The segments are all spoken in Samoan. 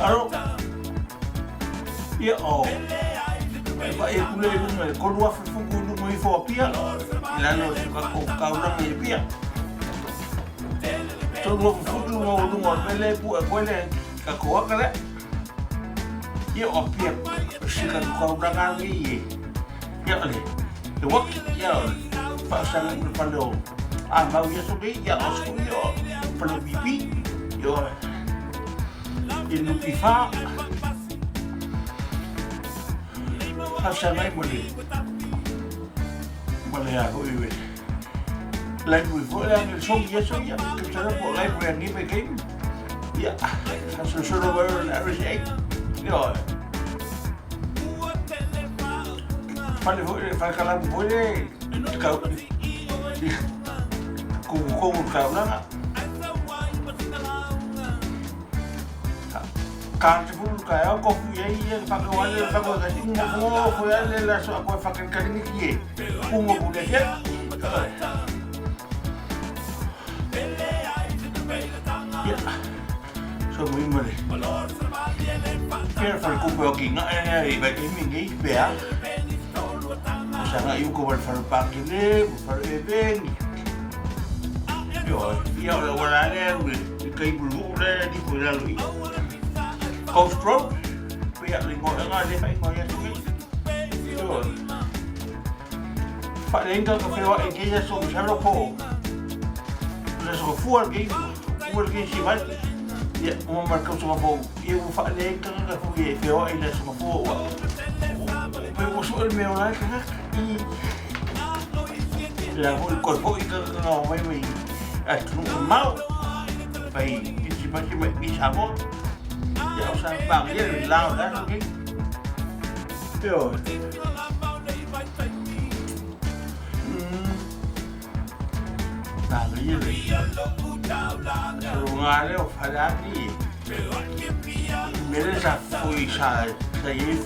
Alo. Ia o. E vai e pule i lunga e 3000 fuku i lunga ifo Apia. I lalo o se kako kaulanga i Apia. 3000 futu lunga o lunga o le mele pua e koe le kako aka lea. Ia o Apia si kako kaulanga ngi i. Ia o le le waki ia o le whaasanga i le fale o a mau ia so nei ia o sku ia o fale o pipi ia o i nupi wha whaasanga i mo le mo le a hoi we lai mui fo le angi songi ia so ia ke tara po lai mui angi me kei ia whaasanga wai o le RSA ia o Fale foi, fale kalamu foi le kau kumu komu kaulanga. Ka te pulu ka au ko fu ia ia fa ko ale fa ko ka tinga ko fo ia le la so ko fa ka ka ni ki kumu ku le ia. Ia. So mo imale. Kia whare kupe o ki ngā ea i vai imi ngi pea. O sa ngā iuko wale whare pākele, whare e vengi. Io, ia o le wala le aru i kai bulu o le ni ko lalo i. Coast Road, pea le ngoe ngā le whai ngoe atu ngi. Io, whare inga ka whewa e keia so misalo po. Le so fua le fua le si vai. Ia, ua ma le tausaga fou, ia ua faaleaitaga ka foi e feoai i le aso mafua ua pe ua sue le mea o la e tagata. La foi koe foi ka ka mai mai atunuu mamao mai Kirisimasi mai i Samoa. Ia o sa pagaia le la o le aso nei. Ioe. Pagaia le Luga lea o Falealii. Mele sa foi sa sa i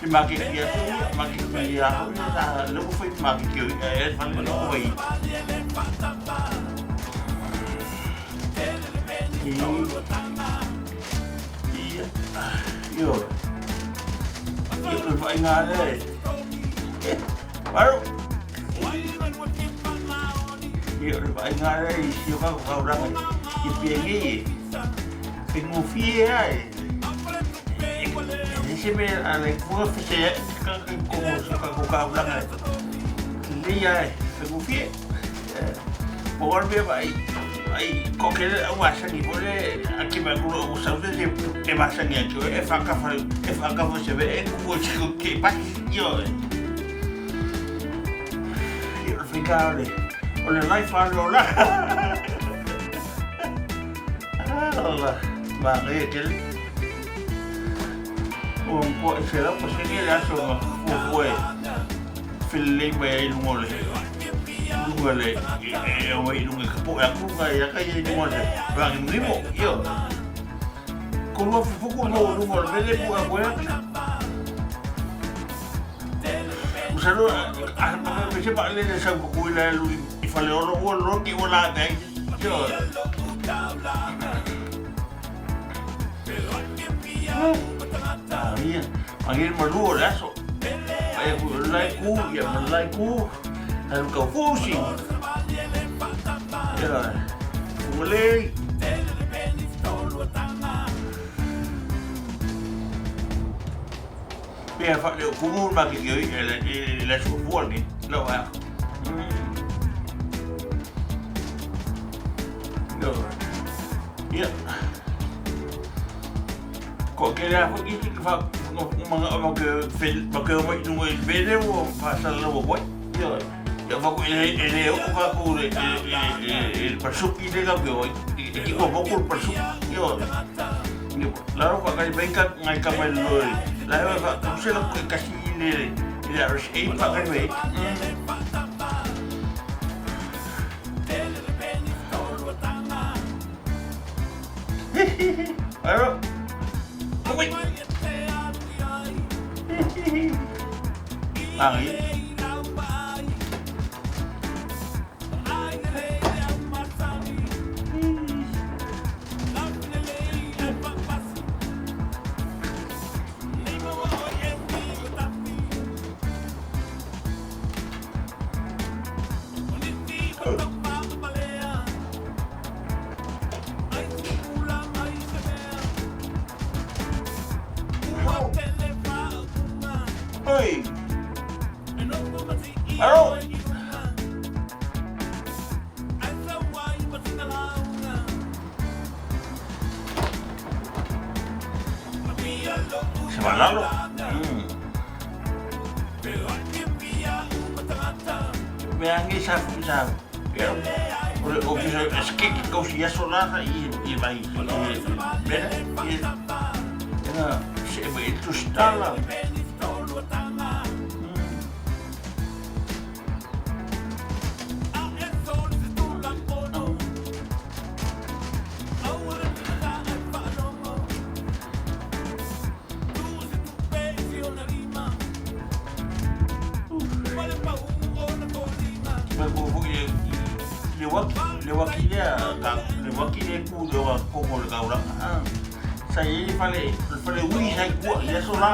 i makeki atu ia, makeki ia foi sa le ua foi makeki o ia e fale le ua i. Ia, io. Ia, o le whainga lea e. Maru! Ia, o le vaaiga lea i si o kākou kaulaga i PNG e faigofie lava e leai se mea a le fua feseai tagata i totonu o si o kākou kaulaga e lelei lava e faigofie. Pau lava le mea vaai ai toatele le au masani foi lea a te vaai atu loa ua sau se isi e masani ia te oe e faatafa e faatafa i se mea e tuu ai se i pasi, ioe. Ia o le faigā o le, o le life lava le olaga. Ola, manaia tele. Ua matua 100% le aso na fuafua e felelei mai ai i luga o le, luga le, e omai i luga i ka poʻe atu ka ia ka ia i luga o le vāgimogimo, ioe. 3000 futu no luga o le mele puʻe atu ai. Masalo a pe se vaalele sau Tutuila e alu i Faleolo ua logi ua la ave ai. Ioe. Ia, magi malu o le aso. Ai aku lai ku, ia ma lai ku. Alu kau fusi. Ia, ua lei. Pea whaale-o-kumu ma ke keo i le aso fua nei, lau a. Ia. Ko ke lea foi ki te wha mga ma ke ma ke mai lunga i vele o wha sa lau wai. Ia. Ia wha ko e le o ka ko le e le pasuki le ka ke oi. E ki ko moko le pasuki. Ia. Lalo fa kai mai ka ngai ka mai loi. La he fa ku se la ku kasi i le i le RSA fa kai mai. Aro. Ui. Ai. Oi! Alo! Se malalo. Mea ngi sa sa o le ofisa e skiki kausi aso la i i vai mea i ina se e tustala. Le waki lea ka le waki le ku le wa kongo le kaulanga. Sa i fale fale ui sai kua i aso la.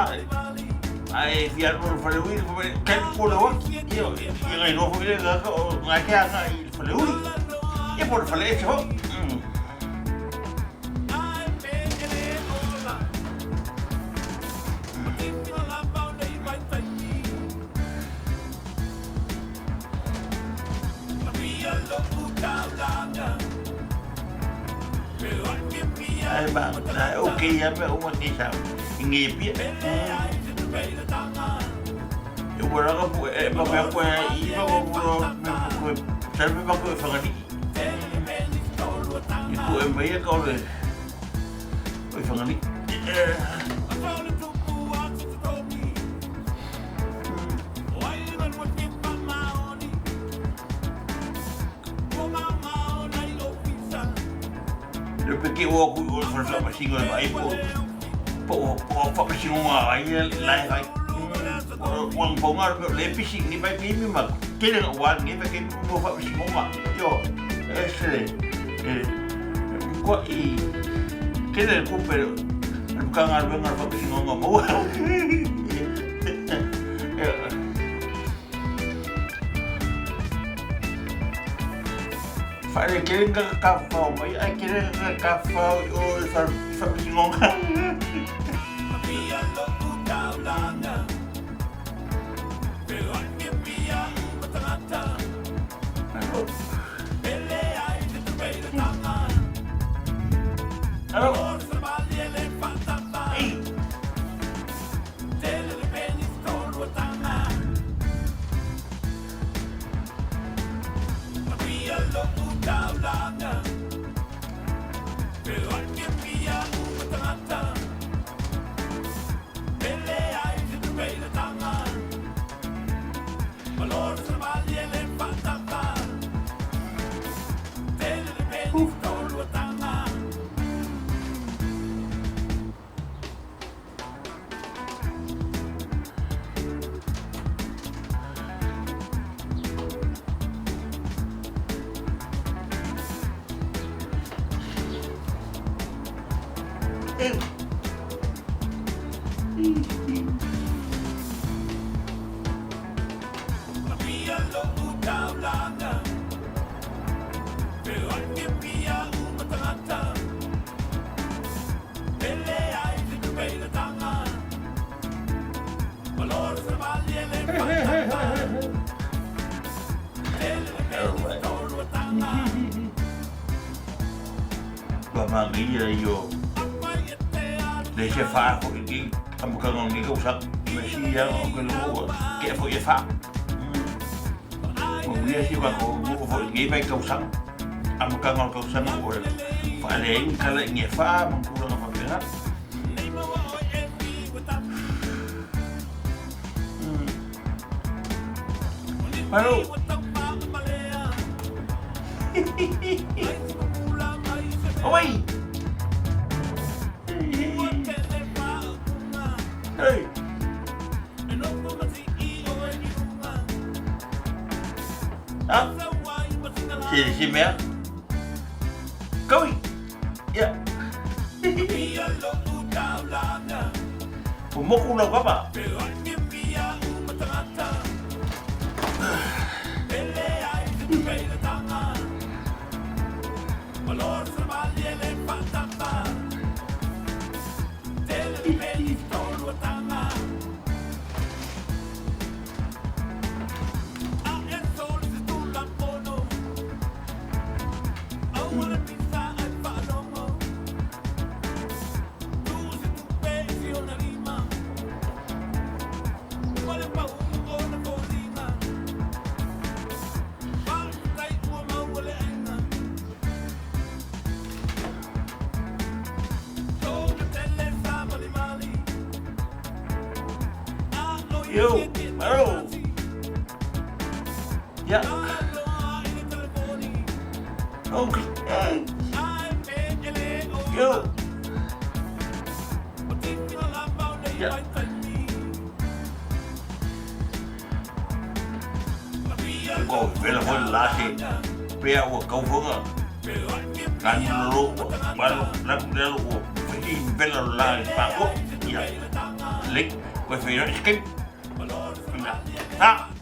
Ai fia no fale ui fale kai ku le waki. Io i ngai no fale ga ka ngai ke anga i fale ui. E por fale e ho. Ai ba, okay ya me uma ni sa ngi pi. E wala ka po e ba ba ko i ba ko ko ko sa me ba ko fa ngani. I ko e mai ka ole. O fa ngani. Le peke o ku o fa fa singo e mai po. Po po fa singo ai lai ai. O wang po nga le pisi ni mai pi mi ma. Kele wa ni pe ke mo fa singo ma. Yo ese ko i kele ko pero ka nga venga fa singo nga mo. Fare kele ka ka fa mai ai kele ka ka fa o fa fa singo nga. Hello. Hey. Ba mangi yo le se fa ko i am ka ngong ni ko sak me si ya o ke lo ke fo ye fa. Mo ye si ba ko mo fo ngi ba ko sak am ka ngong ko sak o fa le ka le ngi fa mo ku lo fa pe na. Hello. Oi. Hey. Ah. Si si mea. Go. Yeah. O moku lau kapa. Yo, malo. Ya. Okay. Yo. Ya. Ko vela foi la se pea ua kaufoga lanu lo ua lanu lelo ua fai vela la i pa ua ia lek koe fai skip. Ya. Ta.